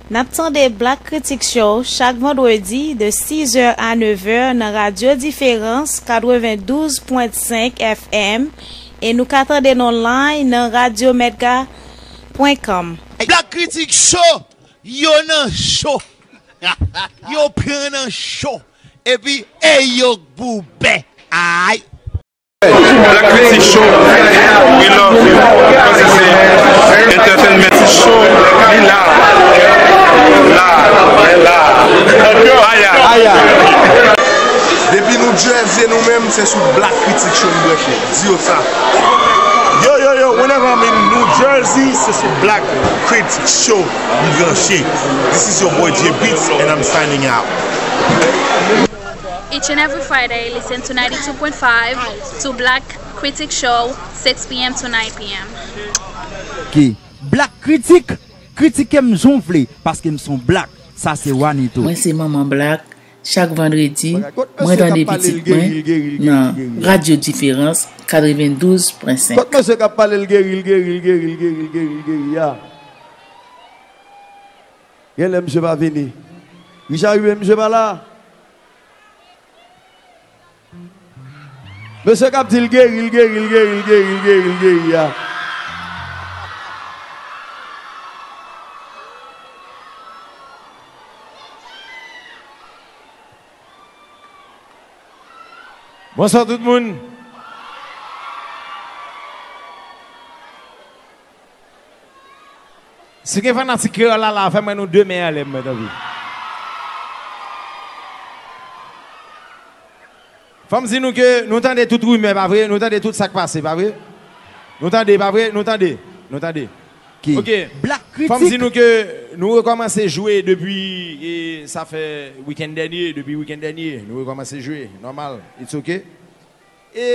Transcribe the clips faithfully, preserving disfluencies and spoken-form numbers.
N ap tande Black Critic Show chak vandredi de sizè a nevè nan Radyo Diferans katrevendouz pwen senk F M e nou ka tande n online nan radyo medga pwen com. Black Critic Show, yo nan cho. Yo pran nan cho. Epi, ey yo k bouben. Ay. Black Critic Show, we love you. Paske se entertainment show, li la, la, la. Aya. Aya. Depi New Jersey, nou menm, se sou Black Critic Show n branche. Di yo sa. Yo, yo, yo, whenever I'm in New Jersey, se sou Black Critic Show m branche. This is your boy J Beatz, and I'm signing out. Each and every Friday, listen to ninety-two point five to Black Critic Show, six p.m. to nine p.m. Ki Black Critic, kritike m jan w vle, paske m se yon black. Sa se Wanito. Mwen se Manman Black. Chak vandredi, mwen tande pitit mwen nan Radyo Diferans katrevendouz pwen senk. Kot mesye k ap pale l geri, l geri, l geri, l geri, l geri, l geri a? Genlè misye pa vini. Richard rive, misye pa la. Mesye k ap di l geri, l geri, l geri, l geri, l geri, l geri a. Bonswa tout moun. Si gen fanatik kreyòl la la, fè m wè nou de men anlè m wè tanpri. Fò m di nou ke nou tande tout rimè, pa vre? Nou tande tout sa k pase, pa vre? Nou tande, pa vre? Nou tande. Nou tande. Ki? Ok. Black Critic. Fò m di nou ke nou rekòmanse jwe depi, e, sa fè wikenn dènye, depi wikenn dènye, nou rekòmanse jwe, nòmal, it's ok. E,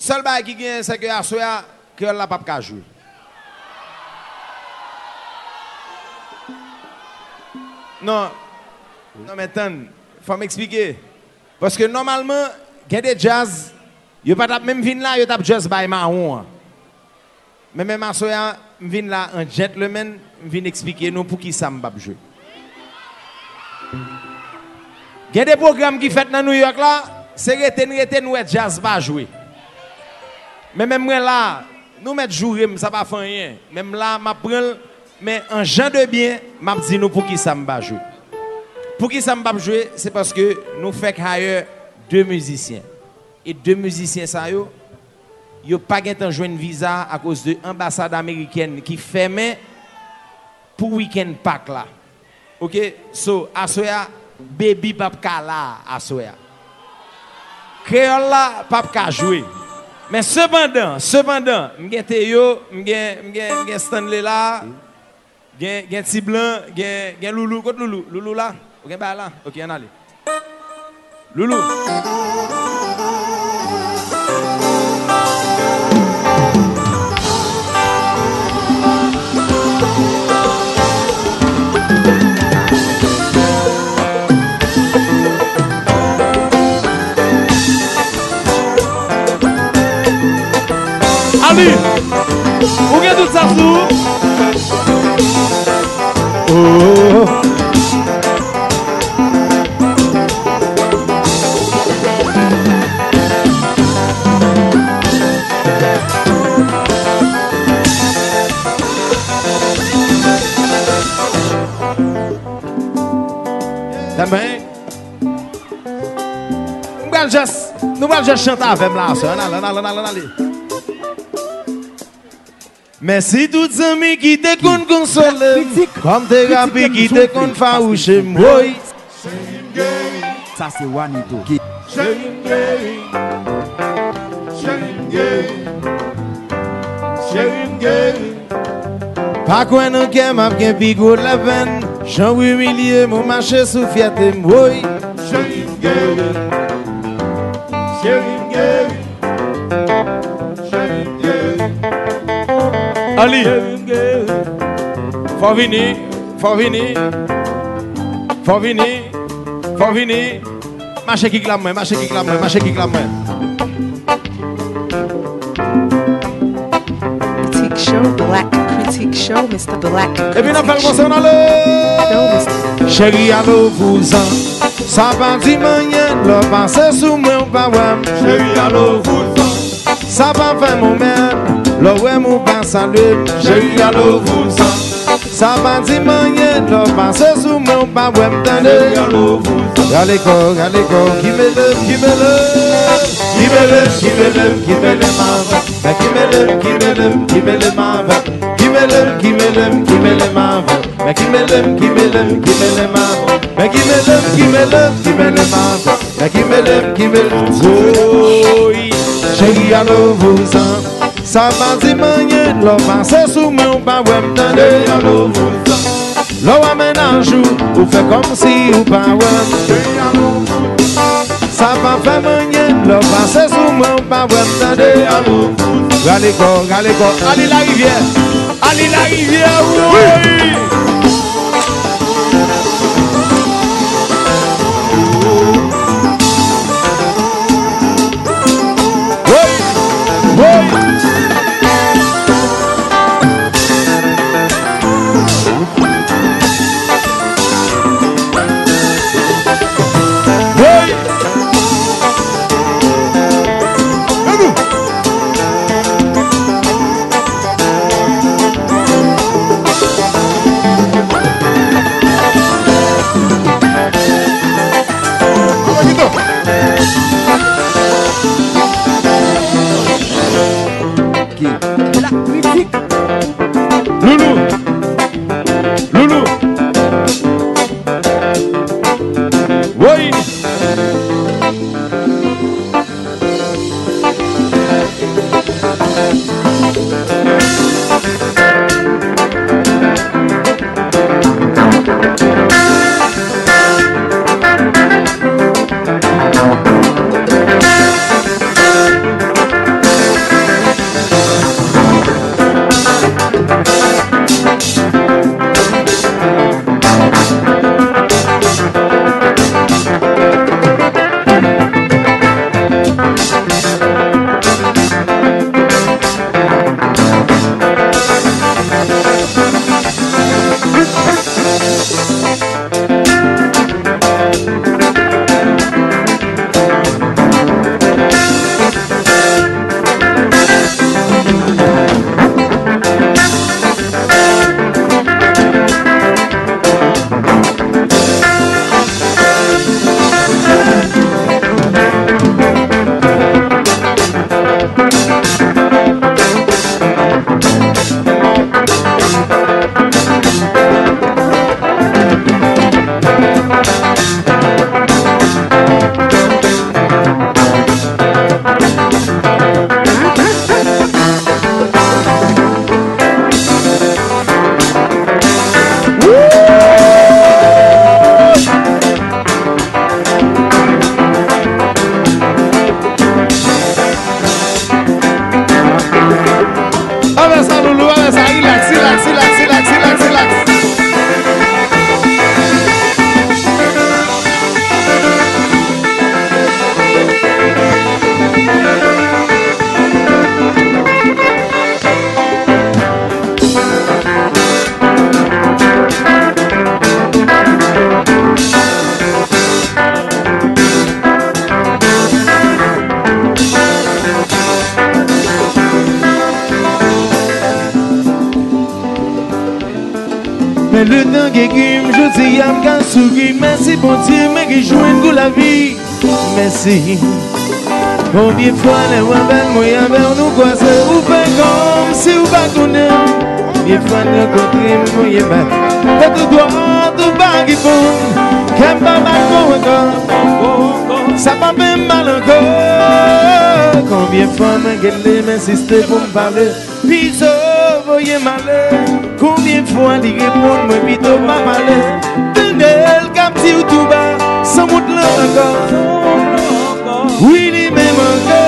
sèl bagay ki genyen, se ke aswè a, kreyòl la p ap ka jwe. Non. Non, men tann. Fò m eksplike. Paske nòmalman, gen de djaz, yo pa t ap menm vin la, yo t ap just bay mawon an. Men menm aswè a, m vin la an gentleman, m vin eksplike nou poukisa m p ap jwe. Gen de pwogram ki fèt nan New York la, se rete n rete n wè djaz pa jwe. Men menm mwen la, nou mèt joure m, sa pa fè anyen. Men m la, m ap pran l, men an jan de byen, m ap di nou poukisa m pa jwe. Poukisa m p ap jwe, se paske nou fèk hire de mizisyen. E de mizisyen sa yo, yo pa gentan jwenn viza akoz de anbasad amerikèn ki fèmen pou wikenn Pak la. Ok, so, aswè a, Baby p ap ka la aswè a. Kreyòl la p ap ka jwe. Men sepandan, sepandan, m gen Teyo, m gen, m gen, m gen Stanley la, gen, gen Ti Blan, gen, gen Loulou. Kot Loulou? Loulou la? Ou gen bagay la? Ok, ann ale. Loulou. Ali, ou gen tout sa sou ou? Oh. Tanmen, nou pral just, nou pral just chante avè m la aswè. Ann ale, ann ale, ann ale, ann ale. Mèsi tout zanmi ki te konn konsole m, kòm terapi ki te konn fawouche m, woy. Sa se Wanito. Cheri m geri, cheri m geri, cheri m geri. Pa kwè nan kè m ap gen pi gwo lapenn, jan w imilye m, ou mache sou fyète m, woy. Cheri m geri, cheri m geri. Ali, fò vini, fò vini, fò vini, fò vini. Mache kik la mwen, mache kik la mwen, mache kik la mwen. Critic Show, Black Critic Show, Mister Black. Epi n ap fè l konsa, n ale. Show, Mister Cheri, alo vouzan. Sa pa di m anyen, lè w pase sou mwen, ou pa wè m. Cheri, alo vouzan. Sa pa fè m anyen, lè w wè m, ou pa salye m. Cheri, alo vouzan. Sa pa di m anyen, lè w pase sou mwen, ou pa wè m, tande. Cheri, alo vouzan. Rale kò, rale kò, ki mele m, ki mele m. Ki mele m, ki mele m, ki mele m avan. Mè ki mele m, ki mele m, ki mele m avan. Ki mele m, ki mele m, ki mele m avan. Mè ki mele m, ki mele m, ki mele m avan. Mè ki mele m, ki mele m, ki mele m avan. Mè ki mele m, ki mele m. Woy, cheri, alo vouzan. Sa pa di m anyen, lè w pase sou mwen, ou pa wè m, tande. Cheri, alo vouzan. Lè w wè mennaj ou, ou fè kòmsi ou pa wè m. Sa pa fè m anyen, lè w pase sou mwen, ou pa wè m, tande. Rale kò, rale kò, Ali Larivyè, Ali Larivyè, woy! Woy! Woy! Hey! Vamos! Vamos, Vitor! Loulou! Loulou! Woy! Avè sa, Loulou, avè sa, rilaks, rilaks, rilaks. Men letan gen gri m, jodi a m ka souri. Mèsi Bondye, men gen jwenn gou lavi. Mèsi. Konbyen fwa lè w avè m, mwen avè w nou kwaze, ou fè kòmsi ou pa konnen m. Konbyen fwa n rankontre m, mwen ye bay tèt ou dwat, ou pa reponn. Kè m pa bat pou ankò. Sa pa fè m mal ankò. Konbyen fwa mwen gele, m ensiste pou m pale. Pito voye m ale. Konbyen fwa li reponn mwen pito pa pale? Tande l k ap di w tou ba, san wont lan ankò. Wi, li menm ankò.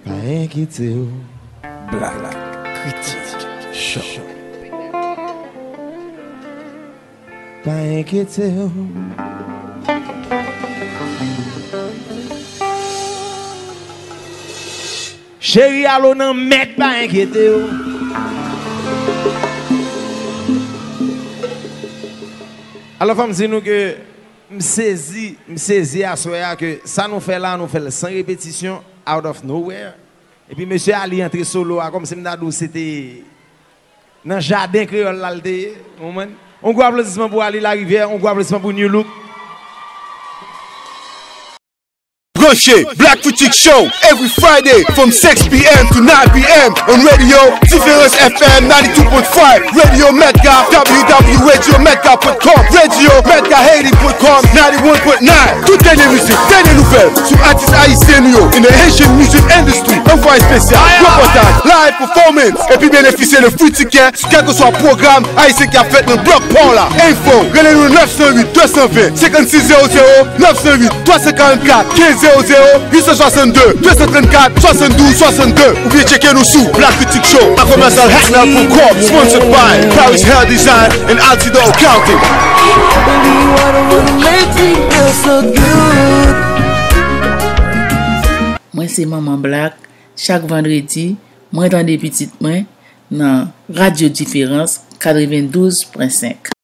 Pa enkyete w. Black Critic Show. Pa enkyete w. Cheri, alo nan mèt, pa enkyete w. Alò, fò m di nou ke m sezi, m sezi aswè a ke sa nou fè la, nou fè l san repetisyon, out of nowhere. Epi mesye Ali antre solo a, kòmsi m ta di w se te nan jaden kreyòl la l te ye, w konprann? On gwo aplodisman pou Ali Larivière, on gwo aplodisman pou New Look. Branche Black Critic Show every Friday from six p.m. to nine p.m. on Radio Différence F M ninety-two point five, Radio Metga, w w w dot radio metga dot com, Radio Metga Haiti dot com, ninety-one point nine. Tout dènye mizik, dènye nouvèl sou atis ayisyen nou yo in the Haitian music industry. Anvwaye espesyal, repòtaj, live performance, epi benefisye de free ticket sou kèlkeswa pwogram ayisyen k ap fèt nan blòk pa w la. Enfo, rele nou nèf san uit, de san ven, senkannsis zewo zewo, nèf san uit, twa san karannkat, kenz zewo zewo, uit san swasanndde, de san trannkat, swasanndouz swasanndde, oubyen tcheke nou sou Black Critic Show a commercial hackmail point com, sponsored by Paris Hair Design and Altidor Accounting. Mwen se Manman Black. Chak vandredi, mwen tande pitit mwen nan Radyo Diferans katrevendouz pwen senk.